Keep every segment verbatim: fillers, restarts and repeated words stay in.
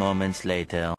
Moments later.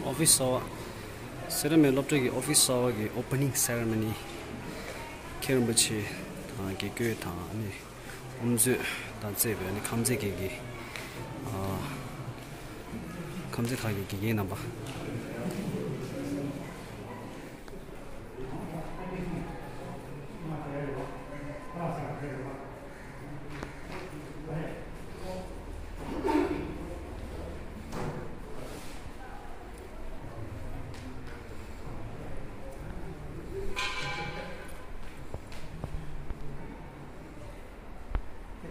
ཨོ་ཕི་སི་གསར་པ། སེ་ར་སྨད་སློབ་གྲྭ་གི་ཨོ་ཕི་སི་གསར་པ་གི་ཨོ་པ་ནིང་སེ་རེ་མོ་ནི། མཁན་རིན་པོ་ཆེ་དང་དགེ་བསྐོས་དང་ཨ་ནི་དབུ་མཛད་དང་བཅས་པའི་ཨ་ནི་ཁམས་ཚན་གྱི་གི་ཨ་ཁམས་ཚན་ཁག་གི་དགེ་རྒན་རྣམ་པ། རྒྱ་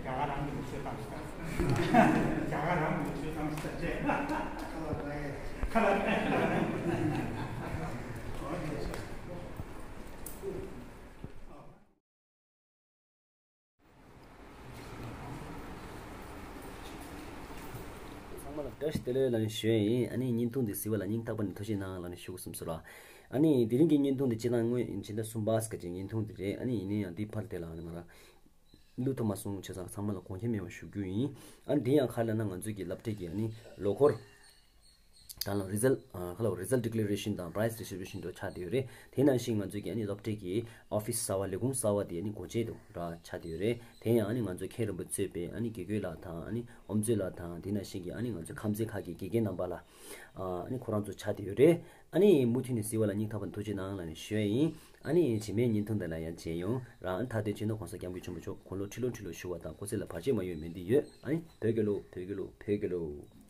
གར་རང་གི་ལུགས་སྲོལ་བཏང་ཞིག་རྒྱ་གར་རང་གི་ལུགས་སྲོལ་བཏང་ཞིག་ཁ་ལག་ཁ་ལག་ཚང་མ་ལ་བཀྲ་ཤིས་བདེ་ལེགས་ལབ་ནས་ཞུ་ཡ་ཡིན། ཨ་ནི་བརྙན་ཐུང་འདི་གཟིགས་པ་ལ་སྙིང་ཐག་པ་ནས་ཐུགས་རྗེ་གནང་ལབ་ནས་ཞུ་དགོས་བསམ་སོང་ར། ཨ་ནི་དེ་རིང་གི་བརྙན་ཐུང་འདི་སྤྱིར་བཏང་སྔོན་སྤྱི་ཟླ་གསུམ་པ་སྐད་ཀྱི་བརྙན་ཐུང་འདི་རེད། ཨ་ནི་ཡིན་ན་ཡང་འདི་ཕར་དེ་ལ་ང་རང་བླུག་ཐུབ་མ་སོང་བྱས་ཙང་ཚང་མ་ལ་དགོངས་འགལ་མེད་པ་ཞུ་རྒྱུ་ཡིན། ཨ་ནི་འདི་ཡང་ག་རེ་ལབ་ན་ང་ཚོའི་གི་སློབ་གྲྭའི་གི་ཨ་ནི་ལོ་འཁོར། ད་ལ་result ཨ་ཁ་ལ་result declaration དང་prize distribution དུ་ཆགས་བསྡད་ཡོད་རེད། དེ་ནང་བཞིན་ང་ཚོའི་གི་ཨ་ནི་སློབ་གྲྭའི་གི་office གསར་བ་ལས་ཁུངས་གསར་བ་དེ་ཨ་ནི་སྒོ་འབྱེད་དུ་ར་ཆགས་བསྡད་ཡོད་རེད། དེ་ཡང་ཨ་ནི་ང་ཚོའི་མཁན་རིན་པོ་གཙོས་པའི་ཨ་ནི་དགེ་བསྐོས་ལགས་དང་ཨ་ནི་དབུ་མཛད་ལགས་དང་དེ་ནང་བཞིན་གི་ཨ་ནི་ང་ཚོའི་ཁམས་ཚན་ཁག་གི་དགེ་རྒན་རྣམ་པ་ལ་ཨ་ནི་ཁོ་རང་ཚོ་ཆགས་བསྡད་ཡོད་རེད། ཨ་ནི་མུ་མཐུད་ནས་གཟིགས་པ་ལ་སྙིང་ཐག་པ་ནས་ཐུགས་རྗེ་གནང་ལབ་ནས་ཞུ་ཡ་ཡིན། ཨ་ནི་རྗེས་མའི་བརྙན་ཐུང་དེ་ལ་ཡང་མཇལ་ཡོང་། རང་ཨ་ནི་ཐ་དད་ཆེ་ན་གོང་ས་སྐྱབས་མགོན་ཆེན་པོ་མཆོག་དགུང་ལོ་ཁྲི་ལོ་ཁྲི་ལོ་བཞུགས་པ་དང་སྐུ་ཚེ་ལ་བར་ཆད་མ་ཡོང་བའི་སྨོན་འདུན་ཡོད། ཨ་ནི་བོད་རྒྱལ་ལོ། བོད་རྒྱལ་ལོ། བོད་རྒྱལ་ལོ།